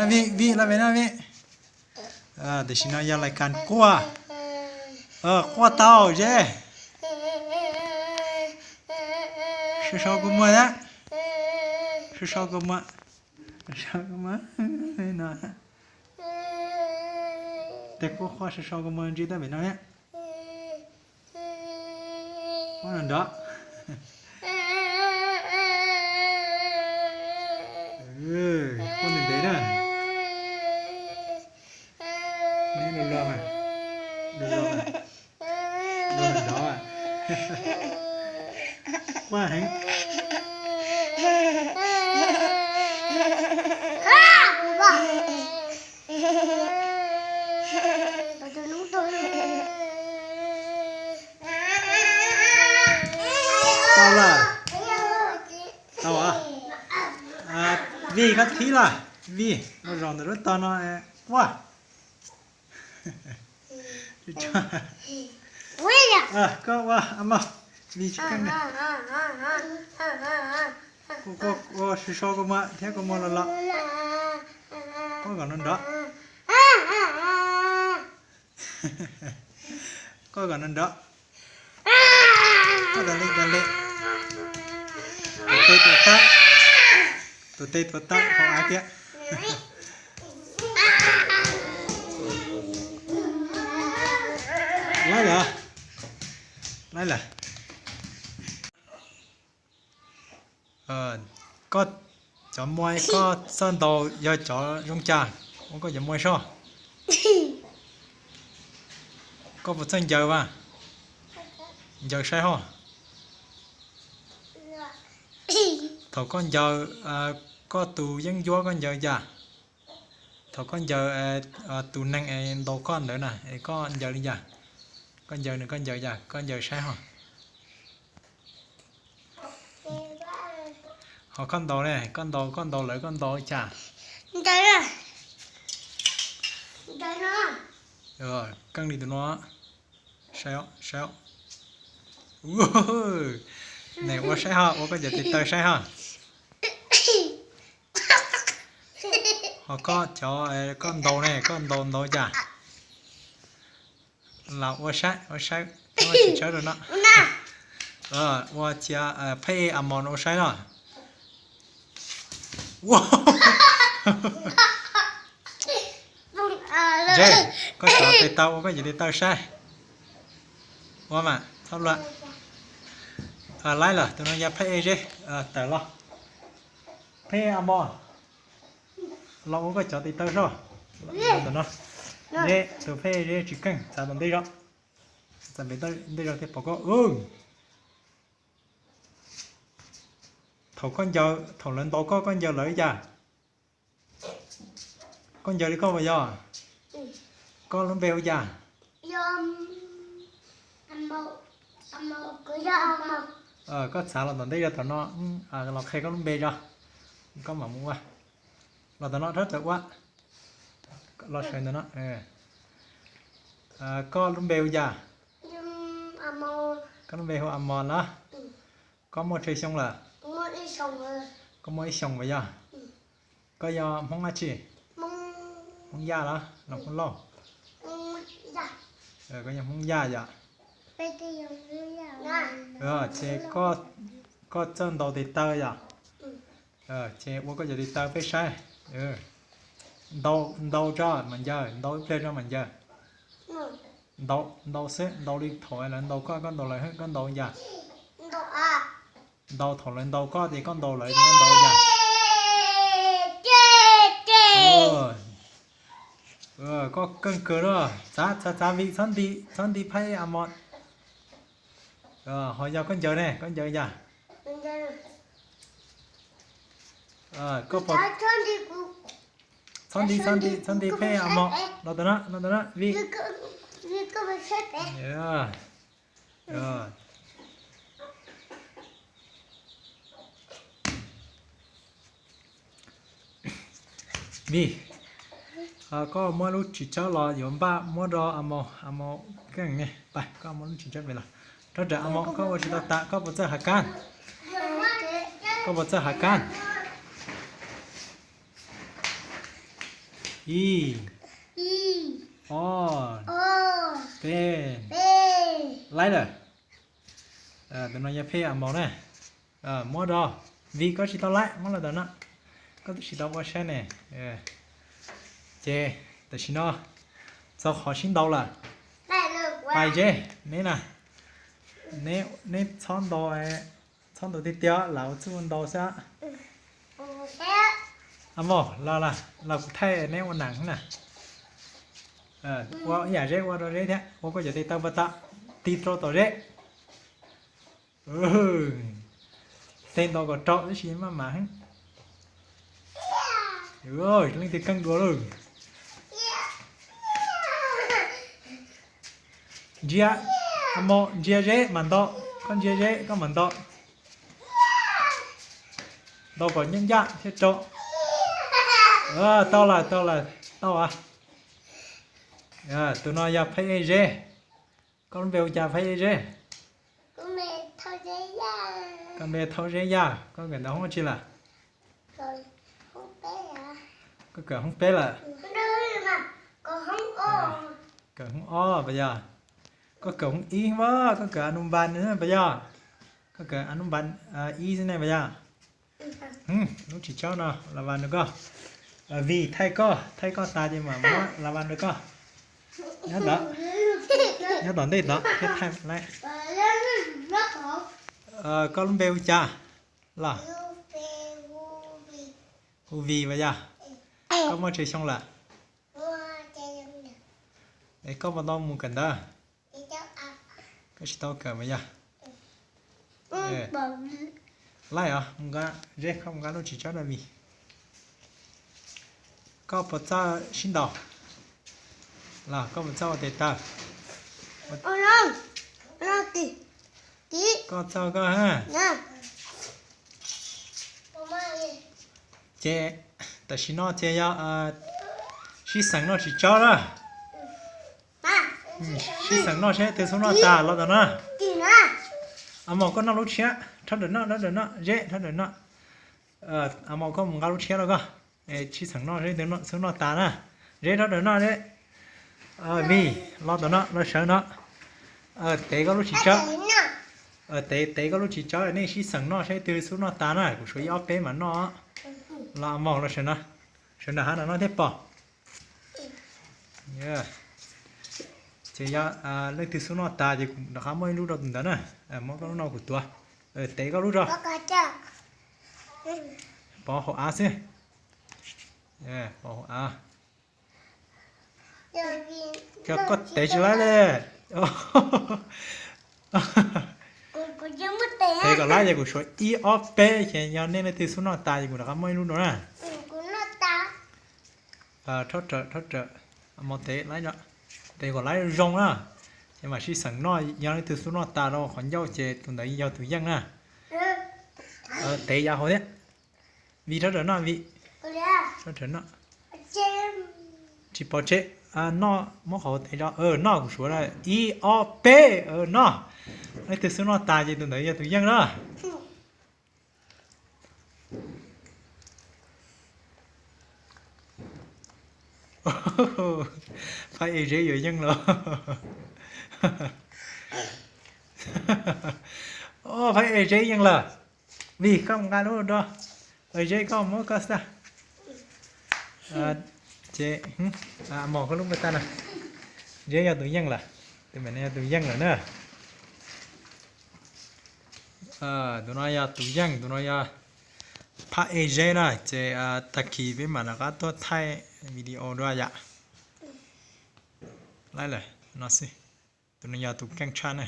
Vij, Vij, los pem no Vij. Tam sim no yog lais kas quaj. Quaj tau ze. Sau sau kua muag na. Sau sau kua muag. Sau sau kua muag no. Tes quaj quaj sau sau kua muag ntsib tab pem no na. Quaj nrov. Quaj ntev ntev na. Neb luag luag, luag luag, luag nrov. Quaj heev. Tau lawm. Tau. Vij, koj thib lawm. Vij, ua zaum ntawm lub tog no. Quaj. Koj ua, Vij tsis keej. Ua, ua, sau sau kua muag thiab kua muag los los. Quaj kom nrov nrov. Quaj kom nrov nrov. Quaj tas li tas li. Tus tes tuav tawb, tus tes tuav tawb hauv av thiab. Laib lawm, laib lawm. Koj cov muaj koj txawj ntaus yog cov zoo cas? Ua koj cov muaj soj. Koj puas txawj ncaws mas? Ncaws saib hos. Thaum koj ncaws, koj tus yeeb ncuab koj ncaws cas? Thaum koj ncaws tus neeg es ntaus koj ntawd na es koj ncaws li cas? Koj ncaws nws koj ncaws cas? Koj ncaws saib hos. Ho koj ntaus ne, koj ntaus, koj ntaus lawv koj ntaus cas? Keej li tus no. Saib, saib. Nws ua saib ho, ua koj cov tes taw saib ho. Ho koj cov, koj ntaus ne, koj ntaus ntaus cas? Los ua saib, ua saib, tsis tshawb rau no. Ua cia pheb amos no ua saib no. Ntshe koj cov tes taw ua koj cov tes taw saib. Ua mas txhob luag. Laib lawm, tus no yog pheb zeb, tawm los. Pheb amos, los ua koj cov tes taw soj. Zeb, tus pheb zeb tsis keej, txav tom ntej zog. Txav pem ntej zog thiaj pom koj. Thaum koj ncaws, thaum lawv ntaus koj, koj ncaws lawv li cas? Koj ncaws li koj puas yog? Koj lub npe ua cas? Koj txav los tom ntej zog tom no, los qhia koj lub npe zog, koj mam mus ua. Los tom no rab tawm ua, los sawv ntawm no. Koj lub npe ua cas? Koj lub npe hu Amos los? Koj muaj tsawg xyoo lawm? Koj muaj ib xyoos puas yog? Koj yog Hmoob dab tsi? Hmoob Yaj los los Hmoob Lauj? Koj yog Hmoob Yaj yom? Ces koj txawj ntaus tes taw yom? Ces ua koj cov tes taw peb saib. Ntaus, ntaus tso mam ncaws, ntaus ib pliag tso mam ncaws. Ntaus, ntaus xwb, ntaus li thaum lawv ntaus koj, koj ntaus lawv, koj ntaus yam. Ntaus thaum lawv ntaus koj ces koj ntaus lawv ces koj ntaus yam. Koj keej kawg na, txav txav txav vim txhob nti, txhob nti phab ej Amos. Ho yog koj ncaws ne, koj ncaws yam. Txhob nti, txhob nti, txhob nti phab ej Amos, los tom no, los tom no, vim Vij, koj muab lub txiv tsawb los yuav npaj muab rau Amos, Amos keej ne. Pab koj muab lub txiv tsawb pem los. Rab rawm Amos, koj ua tsis tau tas, koj puas txawj hav kab? Koj puas txawj hav kab? Ib, ob, peb, laib lawm. Tus no yog phej a mos na. Muab rau, vim koj tsis tau laib, muab los ntawm no. Koj twb tsis tau ua saib ne. Ces tam sim no txog qhov sib ntaus lawm. Pais Zeb, neb na, neb txhob ntaus, txhob ntaus tiag tiag, lam ua txuj ua ntau xwb. A mos, los kuv thaij neb ua nam na. Ua ib yam Zeb ua rau Zeb thiab, ua koj cov tes taw pas tas, tig rau tom Zeb. Teg ntaus kom raug tab sis maj mam heev. Leej twg keej dua lawm. Ntsia, a mos ntsia Zeb mam ntaus, koj ntsia Zeb koj mam ntaus. Ntaus kom ncaj ncaj thiaj raug. Tau lawm, tau lawm, tau. Tus no yog Phaj Ej Zeb. Koj lub npe hu cas Phaj Ej Zeb? Koj npe Thaub Zeb Yaj, koj kawm ntawv hoob tsi lawm? Koj kawm hoob peb lawm. Kawm hoob ob pas yog? Koj kawm hoob ib, koj kawm a num npas pas yog? Koj kawm a num npas ib xwb ne pas yog? Lub tsis tsaub no los vas nrog koj. Vim thaij koj, thaij koj tas ces mam muab los vas nrog koj. Nyob tom ntej tod thiab thaij lawm. Koj lub npe hu cas los? Hu Vim pas yog? Koj muaj tsawg xyoo lawm? Es koj puas tau mus kawm ntawv? Koj tsis tau kawm mas yog? Laij os, Zeb, koj mus nqa lub tsis tsaub rau Vim. Koj puas txawj sib ntaus los koj puas txawj ua tes taw? Koj txawj koj ha. Ces tam sim no ces yog sib xeem noj tsis tsaub na. Sib xeem noj seb twg xub noj tas los tom no. A mos koj noj lub tshiab, rhaub dawm noj, rhaub dawm noj, Zeb rhaub dawm noj. A mos koj mus nqa lub tshiab rau koj. Sib xeem noj seb twg xub noj tas na. Zeb rhaub dawm noj, Zeb. Vim los tom no, los sawv no. Tev koj lub tsis tsaub. Tev, tev koj lub tsis tsaub, nej sib xeem noj seb twg xub noj tas na, kuv suav ib ob peb mam noj. Los a mos los sawv no. Sawv nram hav no no thiaj pom. Ces yog leej twg xub noj tas ces kuv rov qab muab ib lub rau tus ntawd na. Muab koj lub no kuv tuav. Tev koj lub tso. Pov hauv av xwb. Pov hauv av. Yog koj tev tsis laib li. Tev kom laib ces kuv suav ib ob peb ces yog nej leej twg xub noj tas ces kuv rov qab muab ib lub rau na. Rhaub rawm, rhaub rawm. Mus tev, tev kom laib zoo na. Ces mam sib xeem noj, yog leej twg xub noj tas rau qhov ncauj ces tus ntawd yog tus yeej na. Tev yav hauv thiab. Vim rhaub rawm noj, Vim. Rhaub rawm noj. Tsis pov tseg, noj, muab qhov tev rau, noj kuv suav na, ib ob peb, noj. Leej twg xub noj tas ces tus ntawd yog tus yeej na. Phaj Ej Zeb yuav yeej lawm. Phaj Ej Zeb yeej lawm. Vim koj mus nqa lub rau. Zeb koj muab koj xwb. Ces, mos koj lub npe tas na. Zeb yog tus yeej lawm. Tus me no yog tus yeej lawm na. Tus no yog tus yeej, tus no yog Phaj Ej Zeb na. Ces tag kis peb mam rov qab tuaj thaij video dua yom. Laib lawm no xwb. Tus no yog tus keej tshaj na.